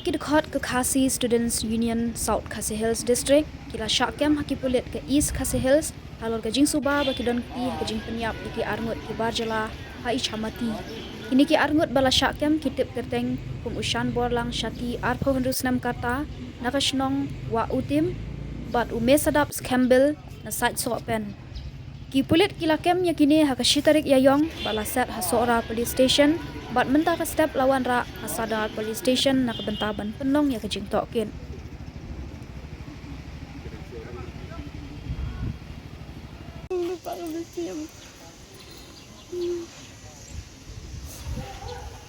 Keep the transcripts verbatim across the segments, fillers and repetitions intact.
Ki dkhot ka Khasi Students Union South Khasi Hills District ki la shah kem ha ki pulit ka East Khasi Hills halor ka jingsuba ba ki don kti ha ka jingpynïap ïa ki arngut ki bar jylla ha Ichamati. Kine ki arngut ba la shah kem ki tip kyrteng kum u Shanborlang Shatty, arphew hynriew snem ka rta, na ka shnong Wah Utim, bad u Mesadap Skembil na Saitsohpen. Ki pulit ki la kem ïa kine ha ka shi tarik Ïaïong bad la set ha Sohra Police Station, bad mynta ka step la wanrah ha Sadar Police Station na ka bynta ban pynlong ïa ka jingtohkit.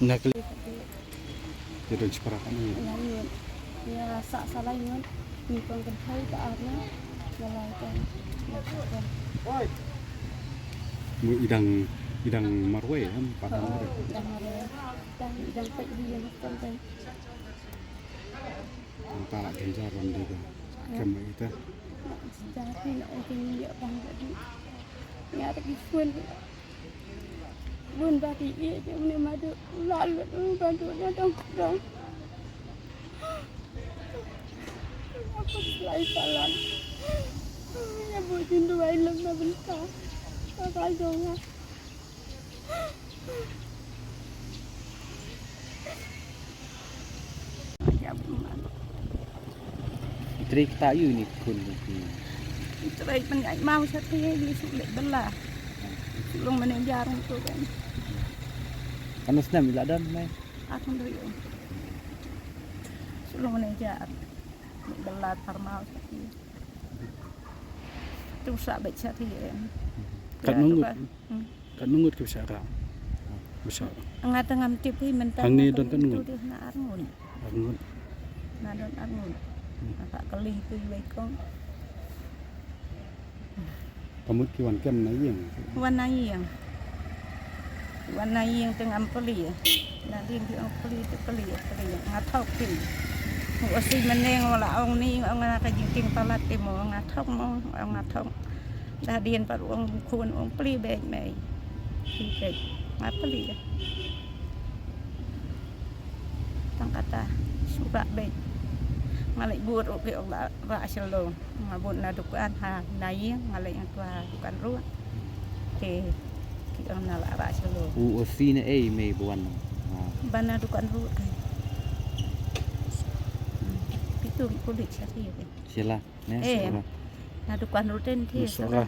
Na kali. Te don shipara kane. Ïa, ïa, ïa, sa, sa lai ngut. Nyngkong kynthei, ba ar ngut. Ba lai ka. Ïa, ka. Mu i dang, i dang marwei, em, pat. Oh, marwei. I dang marwei. I dang, i dang peit hi ïa ka kynthei. Nta la jynjar wan dei ba kem ïa ita. Jynjar hi na ong ken ïa bang ka di. Ïa ta ki phone. Bun ba ki ïa ïa ne ma du la lut u ba du na dong dong. Apa selai palan. Ïa bu jin duwai lem na bynta. Ba ba jong ha. Trei kita ayu ni kun ni. Trei pen ai mau sa trei ni su le bela. Su long mane jarum tu kan. Kanos nam ila dan mai. Aku ndo yo. Su long mane jar. Bela tar mau sa trei. Tu sa bet sa trei. Kat nungut. Hmm. Katno ngut ki ba shah rah? Ba shah. Nga tang ngam tip hi mynta. Hangne don katno ngut? Tu dei na ar ngut. Ar ngut. Na don ar ngut. Hmm. Nga ka kali tu iwei kong. Ka mut ki wan kem na ïing? Wan na ïing. Wan na ïing te ngam plie. Na dien ki ong plie te plie, plie. Nga thok plie. Nga usi meneng wala ong ni, ong na ka jingting palat te mo, nga thok mo, ong nga thok. Dah dien pat ong khun ong plie beit mei. Plie beit. Nga plie. Tang kata sura beit. Nga leit bud ruh ki ong la rah shalong. Nga bud na dukan ha na ïing, nga leit ong tu ha dukan ruh. Te ki ong na la rah shalong. U osi ne ei mei buan. Ha. Ban na dukan ruh kai. Hmm. Pitu kulit sari kai. Sila. Ne, eh, sila. Na dukan ruh ten ti sila. Sila.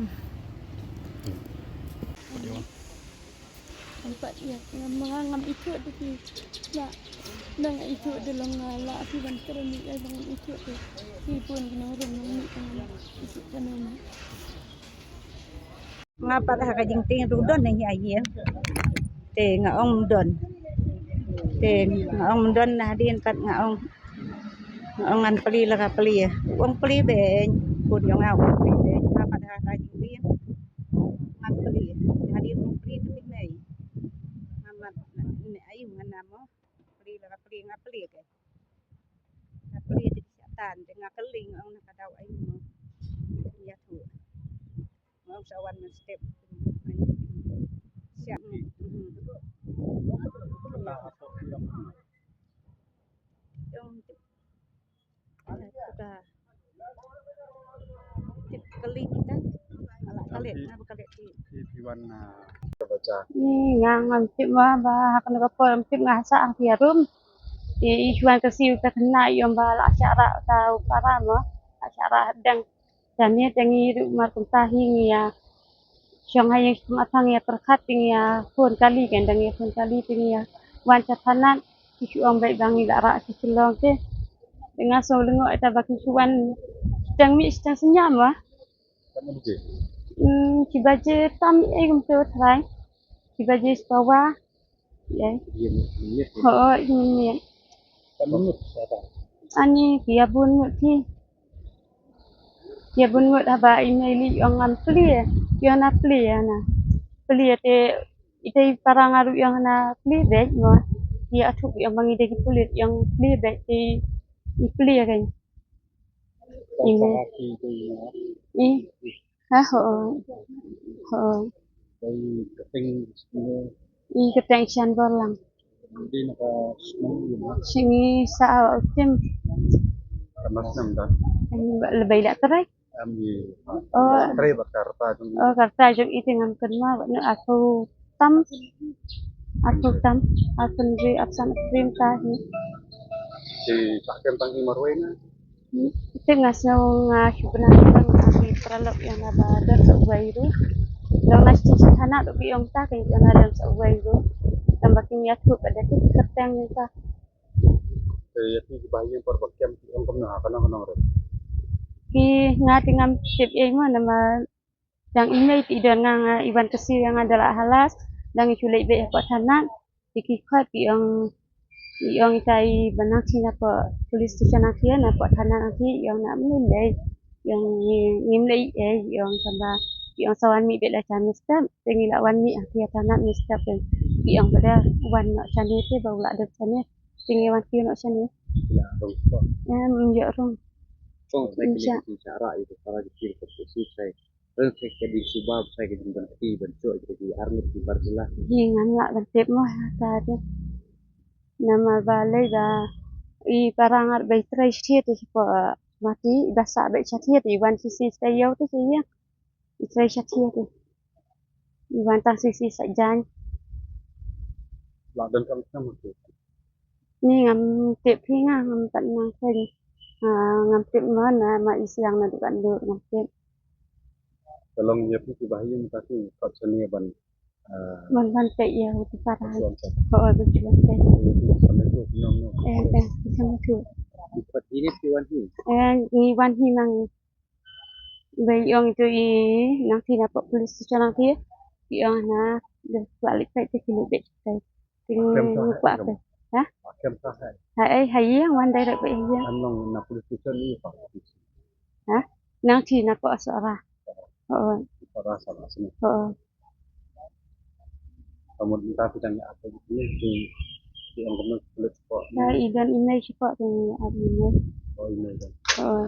Hmm. Empat ïa, ngam, ngam, ngam ithuh de ki. Ba, ba nga ithuh de long nga la ki ban kren ïa ba ngam ithuh de. Ki bun ki nong rum nong mih ka ngam ithuh ka nong mih. Nga pat ha ka jingtieng ruh don ne ïa ïa. Te nga ong don. Te nga ong don na hadien pat nga ong, nga ong ngan plie la ka plie. Ong plie beiñ. Pud ïong nga ong plie beiñ. Nga pat ha ka jingtieng. Ngan plie. Hadien ong plie te plie mei. Nga mat ne ayu ngan namo. Plie la ka plie nga plie ke. Nga plie te ki shah tan te nga kylli nga ong na ka daw ayu mo. Ïa tu. Nga ong sa wan mynstep. Siap. Ïong tip. Ka tip kali ni kan. Ala kali na ba kali ti. Ti wan. Ni nga ngam tip ma ba ha kane ka por ngam tip nga sa ang ti ïarum. Te i shuwa ka siu ta khynnah ïong ba la shah rah ta u para mo. La shah rah dang. Tang ïa tang i ruh mar kumta hi ngi ïa shong ha ïing shong athang ïa pyrkhat te ngi ïa phone kali kan dang ïa phone kali te ngi ïa wan sha thanat ki shu ong beit ba ngi la rah sha Shillong te. Te nga shu lyngngoh ita ba ki shu wan shiteng mih shiteng synñia mo. Hmm, ki baje tam ei kumto trai. Ki baje shi pawa. Ïa. Ïa, ïa, ïa. Ho, ïa, ïa. Katno ngut sa ta? Ani, ki ïa bun ngut ki. Ki ïa bun ngut haba i mei lei ong ngan plie. Ki ong na plie na. Plie te, i te i para nga ruh ong na plie beit mo. Ki ïa thuk ong ba ngi dei ki pulit ong plie beit te i plie kan. I mei. Tang sara ki te i na. I. Ha, ho. Ho. Dei ka teng sini. I ka teng Shanborlang. Shingi sa u tim. Kamas nam da. Lebih lah terai. Ami. Oh. Terai bakar ta jong. Oh, karta jong iti ngam kenma, ba ne aku tam. Aku tam. Aku nri apsan krim tahi. Si pakem tang imar wena. Te nga sngew nga shu bna nga ngi paralok ïa nga ba don sa uwei ruh. Long na shi shi thana do ki ong ta ki ong na don sa uwei ruh. Tang ba ki ïa thuh ka da ki kyrteng ïa ta. Te ïa ki ba ïa por ba kem ki ong kumno ha kano kano ruh. Ki nga te ngam tip ei mo nama. Dang i mei ti don nga nga i wan ka siu ïa nga da la halas dang i chulei be hapoh thanat. Ti ki khot i ong i ong i tai ba nang ti na poh police station nang ti na poh thanat nang ti i ong na mei lei i ong ngim lei ei i ong tamba i ong sa wan mih be la cha mistep te ngi la wan mih ha ti thanat mistep te i ong ba da wan noh cha ne te ba u la dep cha ne te ngi wan ti noh cha ne. Em ïoh rung. Song sai ki link ki chara i tu para ki kir ko suicide. Reng sai ka ding suba sai ka ding ban kti ban chok ki arngut ki bar jylla. Hi ngam lah ban tip mo ha ta te. Namar ba lei ba i para ngar bai trai shiat i po mati i ba sa bai shiat i wan si si sai yau te si ya. I trai shiat i. I wan tang si si sa jan. La don kam kam tu. Ni ngam tip hi nga ngam pat nang pen. Ah, ngam tip mo na ma i siang na dukan dur ngam tip. Ka long ïa phi ki ba hi mynta ki kot sani ban, ah, ban ban te ïa u ti para. Ban chuan te. Ho, ban chuan te. Ïa phi ki samai tu, nom, nom. Eh, eh, ki samai tu. Ki kot ini ki wan hi. Eh, ni wan hi mang. Ba i ong tu i nang ti na pok police station nang ti. I ong na de balik te ki lu be te. Ting kwa pe. Ha? Kem ta hai. Hai ai hai yang wan direct pe yang. An long na police station ni pa. Ha? Nang ti na ko asara. Oh. Asara sara sini. Oh. Kamu minta kita ni apa ni ti ti ang kamu police ko. Hai i dan email si ko ni apa email. Oh email dan. Oh.